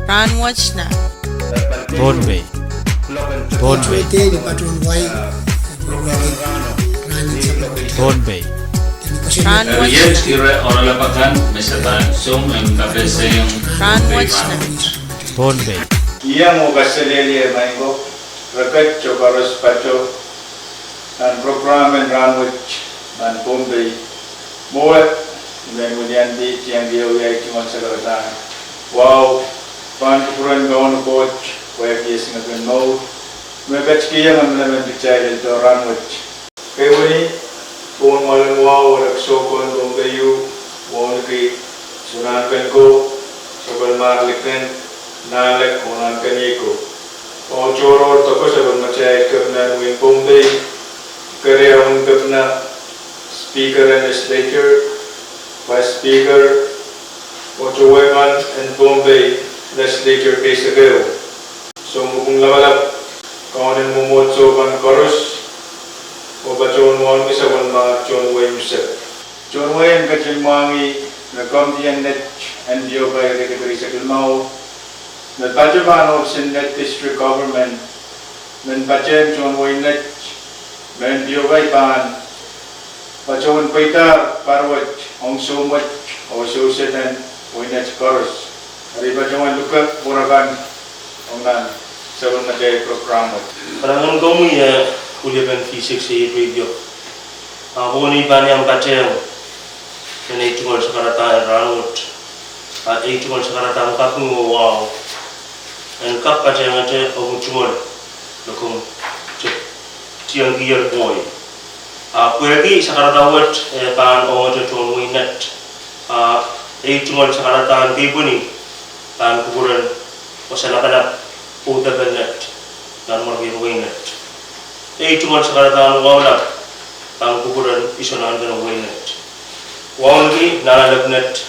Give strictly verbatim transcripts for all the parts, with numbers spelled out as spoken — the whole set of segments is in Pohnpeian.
Rahnwet nan Pohnpei. Pohnpei. Pohnpei. Rahnwet nan Pohnpei. Iang oh kaselehlie maing ko, reket oh koaros pato nan program en Rahnwet nan Pohnpei. Mwowe, I men wiliandi tiengki ehu iei tungoal sakaradahn wahu pahn kupwuren Kauno Koht, pwehki eh singek en mour me ketikihong emenemen kitail en doadoahk rahnwet. Keieu ni, pwon mwoalen wahu oh lek sohkon Pohnpei ieu, wauneki soun ahnsou ko, sapwellimar likin, nahnlek oh nahnkeniei ko. Wahu tohrohr doadoahk sapwellimatail Kepina en wein Pohnpei, keriaun Kepina, Speaker en Legislature, Vice Speaker, oh towe kan en Pohnpei Legislature keisek ehu, Sounkopwung Lapalap, Kaunen Mwomwohdiso kan koaros, oh patohwan wauneki sapwellimatail tohn wehi unsek. Tohn wehi en ketin mwahngih me komidi en Net en Piokai riekid rieisek limau, me pato pahn ohpis en Net District Government, men patehng tohn wehi Net, mehn Piokai pahn patohwan pweida paruwet ong soumwet oh sewesehden wehi Net koaros. Eri patohwan luke wor akan ong nan sapwellimatail program wet. Kalahngan en komwi, eh, weliepen V six A Radio. Ah pwon I pahn iang patehng nan ei tungoal sakaradahn rahnwet, ah ei tungoal sakaradahn kaping oh wahu en kak patehngete ong tungoal me komw tiengkier pwoi. Ah pwehki sakarada wet eh pahn ongete tohn wehi Net, ah ei tungoal sakaradahn keipweni pahn kupwuren Wasa Lapalap, Pohnpei Net, nan mwarkien wehi Net. Ei tungoal sakaradahn wahu lap pahn kupwuren Iso Nahnken wehi Net. Wauneki Nahnalek Net,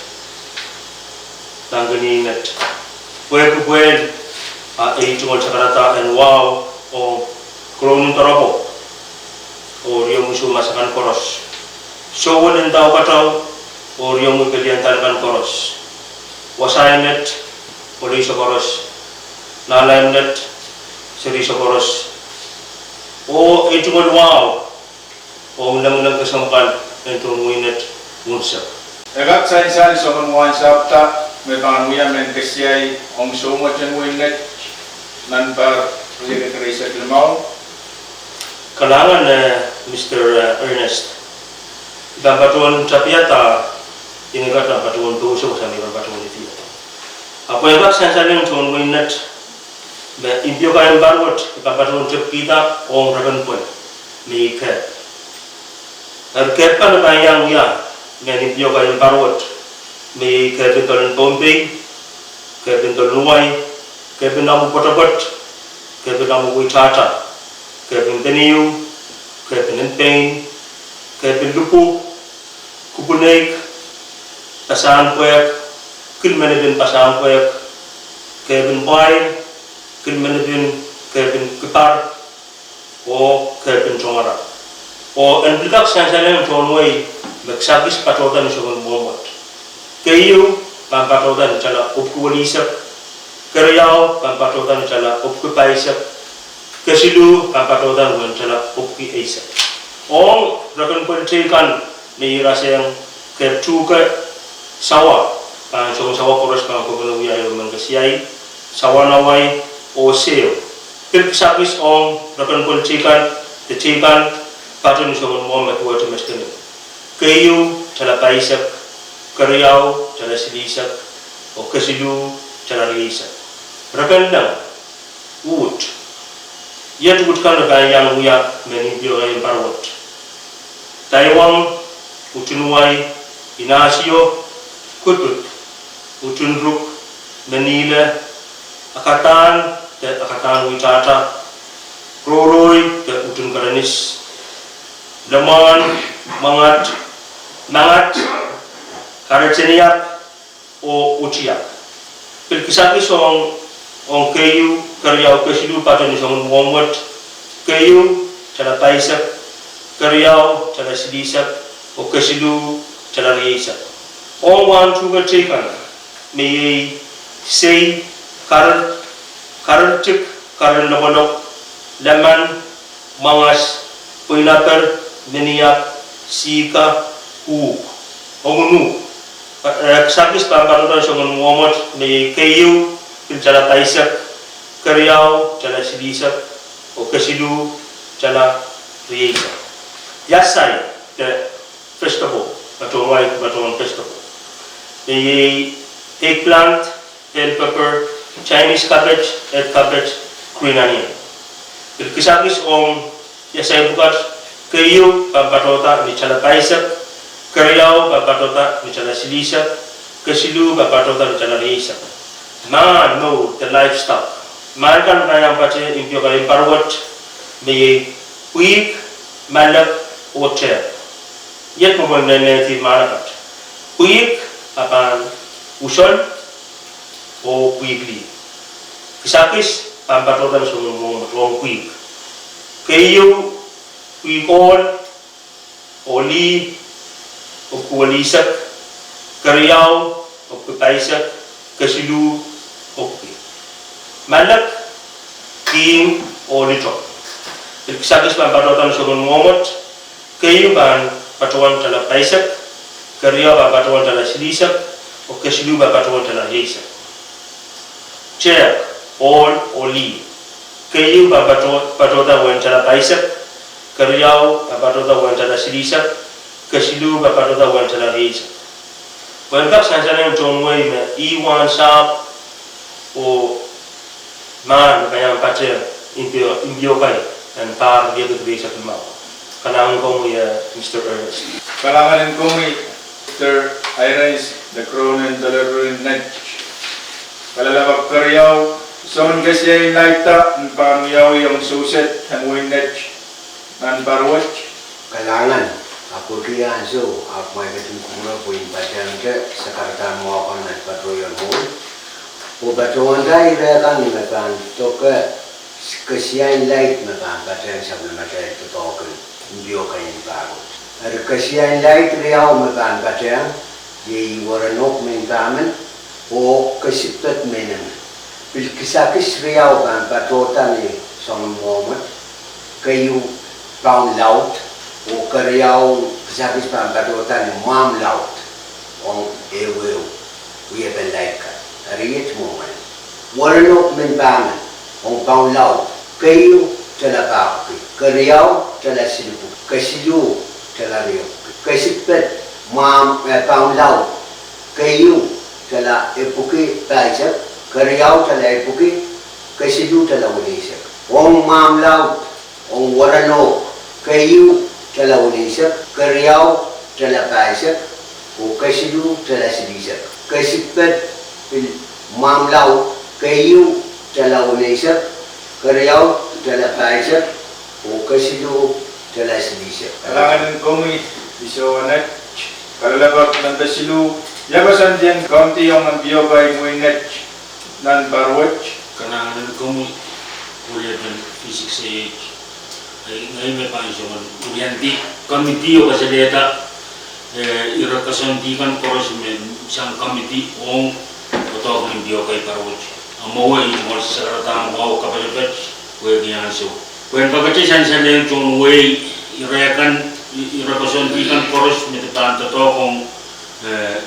Nahnkeniei Net. Pwehki pwehl, ah ei tungoal sakarada en wahu ong Krounin Doropwo oh riomwi soumas akan koaros, Souleng Daukatau oh riomwi kelian dal akan koaros, Wasai Net, Pohnpei koaros, Nahnalek Net, Serihso koaros, oh ei tungoal wahu ong lengileng kesempwal en tohn wehi Net unsek. E kak sansal soangen wahnsahpw da me pahn wia mehn kesiai ong soumwet en wehi Net nan pahr riekid rieisek limau? Kalahngan, eh, Mister, eh, Ernest. I pahn patohwan tapiada, I ngehn kat pahn patohwan pousehwei sang I pahn patohwan idiada. Ahpw e kak sansalehng tohn wehi Net me Mpiokai en pahr wet e pahn patohwan tepkihda ong reken pwel me iei kehp. Eri kehp kan me pahn iang wia mehn Mpiokai en pahr wet me iei kehpen dolen Pohnpei, kehpen dolen wai, kehpen amwo pwetepwet, kehpen amwo weitahta, kehpen peniu, kehpen en pein, kehpen lipwu, kupwuneik, pasahn pwehk, kilmenepen pasahn pwehk, kehpen pwail, kilmenepen kehpen kipar, oh kehpen tongara. Oh en pil kak sansalehng tohn wehi me kisakis patohda ni soangen mwomwet. Keieu pahn patohda ni tala epwiki welisek, keriau pahn patohda ni tala epwiki pahisek, kesiluh pahn patohda ni tala epwiki eisek. Ong reken pwel teikan me irail sang kehp tuhke, sawa, pahn soangen sawa koaros pahn kopene wia ehu mehn kesiai, sawa nawai, oh sehse. Pil kisakis ong reken pwel teikan de teikan pato ni soangen mwomwet me duwehte me sdene. Keieu tala pahisek, keriau tala silihsek, oh kesiluh tala rieisek. Reken leng, uht. Iet uht kan me pahn iang wia mehn Mpiokai en pahr wet: Taiwang, Utunwai, Inahsio, Kudpwk, Utunruk, Menihle, Akadahn de Akadahn Weitahta, Rouroi de Utunkerenis, Lemwahn, Mangat, Mangat, Kareteniap, oh Utiap. Pil kisakis ong, ong keieu, keriau, kesiluh pato ni soangen mwomwet. Keieu tala pahisek, keriau tala silihsek, oh kesiluh tala rieisek. Ong wahn tuhke teikan me iei sei, karer, karer tik, karer lokolok, lemon, mwangas, pweinaper, miniak, sihka, uhk, ong uhk. Eh, kisakis pahn patohda ni soangen mwomwot me iei keieu, pil tala paisek, keriau, tala silihsek, oh kesiluh, tala rieisek. Iasai, de vegetable, patohwan, patohwan vegetable. Me iei eggplant, bell pepper, Chinese cabbage, red cabbage, green onion. Pil kisakis ong iasai pwukat, keieu pahn patohda ni tala paisek, keriau pahn patohda ni tala silihsek, kesiluh pahn patohda ni tala rieisek. Mahn, mour, the livestock. Mahn kan me iang patehng impiokai en pahr wet, me iei pwihk, malek, oh tehk. Iet me mwohn nennehdi mahn akan. Pwihk, a pahn uson, oh pwihk lih. Kisakis pahn patohda ni soangen mwomwot ong pwihk. Keieu, pwihk ohl, oh lih, oh kuwel isek, keriau, oh kuwel paisek, kesiluh, oh kuwel malek, kihng, oh litok. Pil kisakis pahn patohda ni soangen mwomwot, keieu pahn patohwan tala paisek, keriau pahn patohwan tala silihsek, oh kesiluh pahn patohwan tala rieisek. Tehk, ohl, oh lih. Keieu pahn pato-, patohda uwen tala paisek, keriau pahn patohda uwen tala silihsek, kesiluh pahn patohda uwen tala rieisek. Pwehn kak sansalehng tohn wehi me ih wahn sahpw oh mahn me iang patehng impio-, impiokai en pahr riekid rieisek limau. Kalahngan komwi, eh, Mister Ernest. Kalahngan en komwi, Mister Ernest, de Cronin Tolorun Net. Kalelapak keriau, soangen kesiain laidda en pahn wiawi ong souset en wehin Net nan pahr wet. Kalahngan, ahpw wekila ansou, ahpw ma I ketin kupwure pwe I en patehngte sakaradahn mwahu kan me patohiong mwowe. Oh patohwanda ire kan me pahn doke kesiain laid me pahn patehng sapwellimatail doadoahk en impiokai en pahr wet. Eri kesiain laid riau me pahn patehng, iei werenok mehn pahmen, oh kesiped mehn emen. Pil kisakis riau pahn patohda ni soangen mwomwot, keieu paun laud, oh keriau kisakis pahn patohda ni mwahmw laud, ong ehuehu wiepen laid kan. Eri iet mwomwen. Werenok mehn pahmen, ong paun laud, keieu tala pahpwiki, keriau tala silipwuki, kesiluh tala riepwuki, kesiped mwahmw, eh, paun laud, keieu tala epwuki pahisek, keriau tala epwuki, kesiluh tala weneisek. Ong mwahmw laud, ong werenok, keieu tala weneisek, keriau tala pahisek, oh kesiluh tala silihsek. Kesiped pil mwahmw laud, keieu tala weneisek, keriau tala pahisek, oh kesiluh tala silihsek. Kalahngan en komwi, Mister Net. Kalelapak nan kesiluh, ia koasoandi en kaunti ong impiokai en wehin Net nan pahr wet. Kalahngan en komwi, William Physics A H. Ngehi me pahn soangen wiendi komiti oh kasalehda, eh, ire koasoandi kan koaros me sang komiti ong doadoahk en impiokai pahr wet. A mwowe I men sakaradahn mwahu kapatapat wehwehki ansou. Pwehn kakete sansalehng tohn wehi ire kan, ire koasoandi kan koaros me pahn doadoahk ong, eh,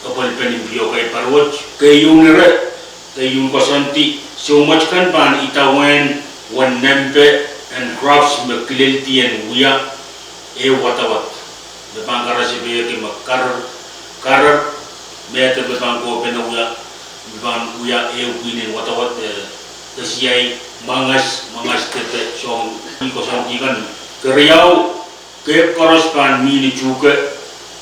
apwalipen impiokai pahr wet. Keieun ire, keieun koasoandi, soumwet kan pahn idawehn uwen nempe en crops me kileldi en wia eh wadawad. Me pahn karasepehki me karer, karer, me de me pahn kohpene wia, me pahn wia eh pwihn en wadawad, eh, kesiai, mwangas, mwangas depe, soangen koasoandi kan. Keriau, kehp koaros pahn mih ni tuhke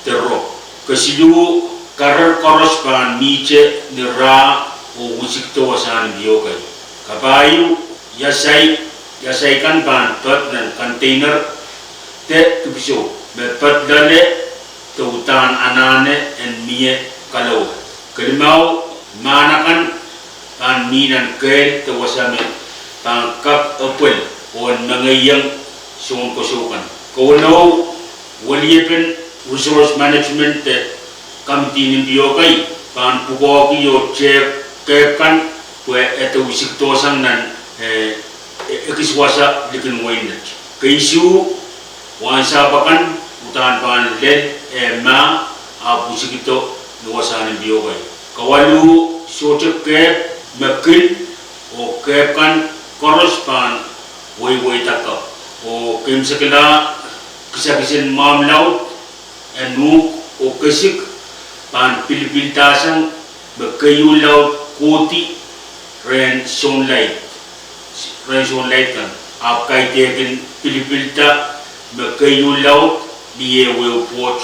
de ro. Kesiluh, karer koaros pahn mihte ni rah oh wisik de wasahn impiokai. Kapahieu, iasai, iasai kan pahn ped nan container de dipwisou me ped loale de uhdahn anahne en mie kalowe. Kelimau, mahn akan pahn mih nan kehl de wasa me pahn kak epwel oh en mengeiong soun kosou kan. Keweneu, weliepen resource management de komiti en impiokai pahn pwukoahki oh tehk kehp kan Pwe e de wisikdohsang nan, eh, e-, ekis wasa likin wein net. Keisuh, wahnsahpw akan uhdahn pahn lel, eh, mah, ahpw wisikdo ni wasahn impiokai. Kawalu, sohte kehp me kin, oh kehp kan koaros pahn weiweidakapw. Oh keimwseklahn kisakis en mwahmw laud, en uhk oh kesik pahn pilipiladahsang me keieu laud kohdi rehn sounlaid, rehn sounlaid kan. Ahpw kaidehkin pilipilada me keieu laud ni ehuehu pwoht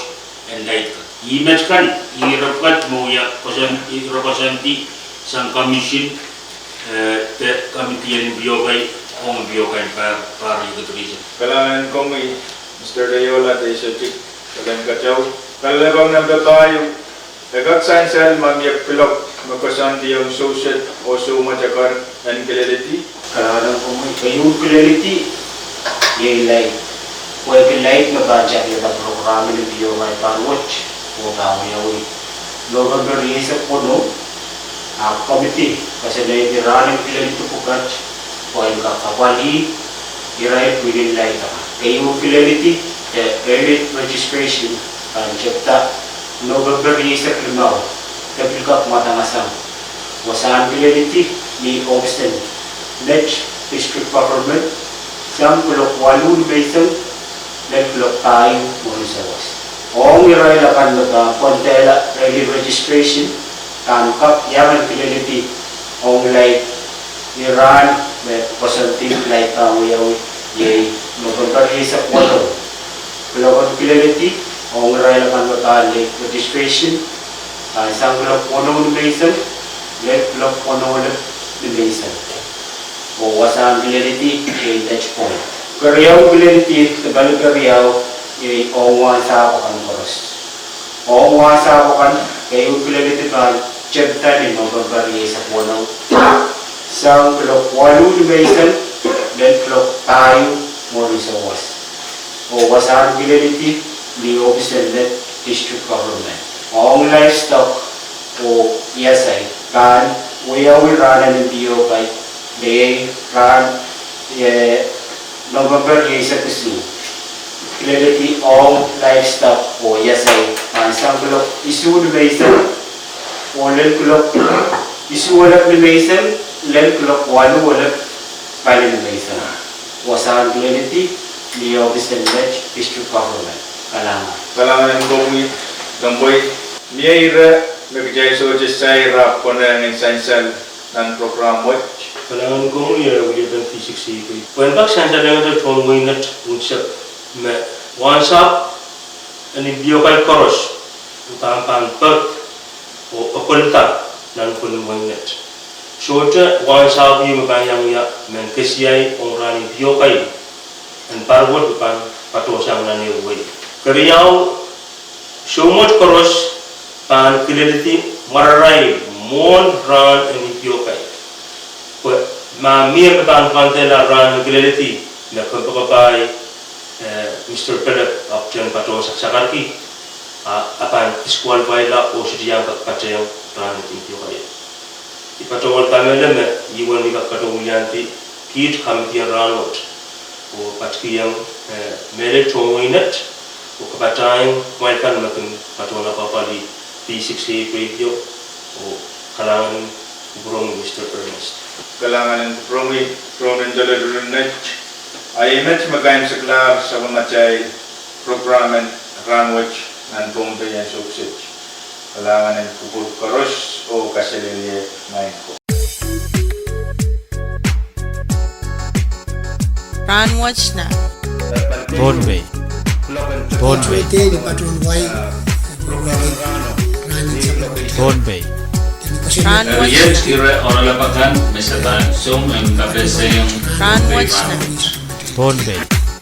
en laid kan. Ih met kan, ih ire pwukat me wia koasoandi, ire koasoandi sang commission, eh, de committee en impiokai, ong impiokai en pahr, pahr iekid risen. Kalahngan en komwi, Mister Deiola, de isotik, kalahngan en kitail. Kalelepon nan pahr pahieu, e kak sansal ma mie kuloak me koasoandiong sewese oh soumwet eker en kileledi. Kalahngan en komwi, keieu kileledi, iei laid. Pwehki laid me pahn tapiada program en impiokai pahr wet, oh pahn wiawi November rieisek weneu, a committee koasoanehdi rahn en kileledi pwukat, pwe en kak apwalih irail pwihn en laid akan. Keieu kileledi, de early registration, pahn tepda November rieisek limau, de pil kak mwadang sang. Wasahn kileledi ni ohpis en Net District Government, sang kuloak waluh ni menseng, lel kuloak pahieu mwurin sawas. Ong irail akan me pahn pwandehla early registration, pahn kak iang en kileledi ong laid ni rahn me koasoandi laid pahn wiawi, iei November rieisek weneu. Kuloak en kileledi ong irail akan me pahn late registration, pahn sang kuloak weneu ni menseng, lel kuloak weneu lip ni menseng. Oh wasahn kileledi, iei Net Point. Keriau kileledi, de pali keriau, iei ong wahnsahpw akan koaros. Ong wahnsahpw akan, keieu kileledi pahn tepda ni November rieisek weneu, sang kuloak waluh ni menseng, lel kuloak pahieu mwurin sawas. Oh wasahn kileledi ni ohpis en Net District Government. Ong livestock oh iasai, pahn wiawi rahn en impiokai, me iei rahn, eh, November rieisek isuh. Kileledi ong livestock oh iasai, pahn sang kuloak isuh ni menseng, oh lel kuloak isuh elep ni menseng, lel kuloak waluh elep pali ni menseng. Wasahn kileledi ni ohpis en Net District Government. Kalahngan. Kalahngan en komwi, Kempwei. Mie ire me kitail sohte sair ahpw konehng en sansal nan program wet. Kalahngan en komwi, eh, wiepen V six A P. Pwehn kak sansalehng tohn wein net unsek me wahnsahpw en impiokai koaros uhdahn pahn pek oh okolda nan pwelen wein net. Sohte wahnsahpw ieu me pahn iang wia mehn kesiai ong rahn en impiokai en pahr wet me pahn patohsang nan ehu wehi. Keriau, soumwet koaros pahn kileledi mwararail mwohn rahn en impiokai. Pwe ma mie me pahn pwandehla rahn en kileledi me kompoakepahi, eh, Mister Pelep ahpwtehn patohsang sakarki, a, a pahn disqualifyla oh sohte iang kak patehng rahn en impiokai. I patohwan kamehlele me I uwen I kak patohwan wiliandi kiht committee en rahnwet oh patikihong, eh, mehlel tohn wein net oh kapatahiong kumwail kan me kin patohwan apwapwalih V six A P radio oh kalahngan en kupwuromwi Mister Ernest. Kalahngan en kupwuromwi, Rongen Deleduren Net, a iei met me kaimwseklahr sapwellimatail program en rahnwet nan Pohnpei ansou kiset. Kalahngan en kupwur koaros oh kaselehlie maing ko. Rahnwet nan Pohnpei. Pohnpei. Pohnpei. Rahnwet nan. Ire oaralap akan me se pahn song en kapehsehiong Rahnwet nan Pohnpei.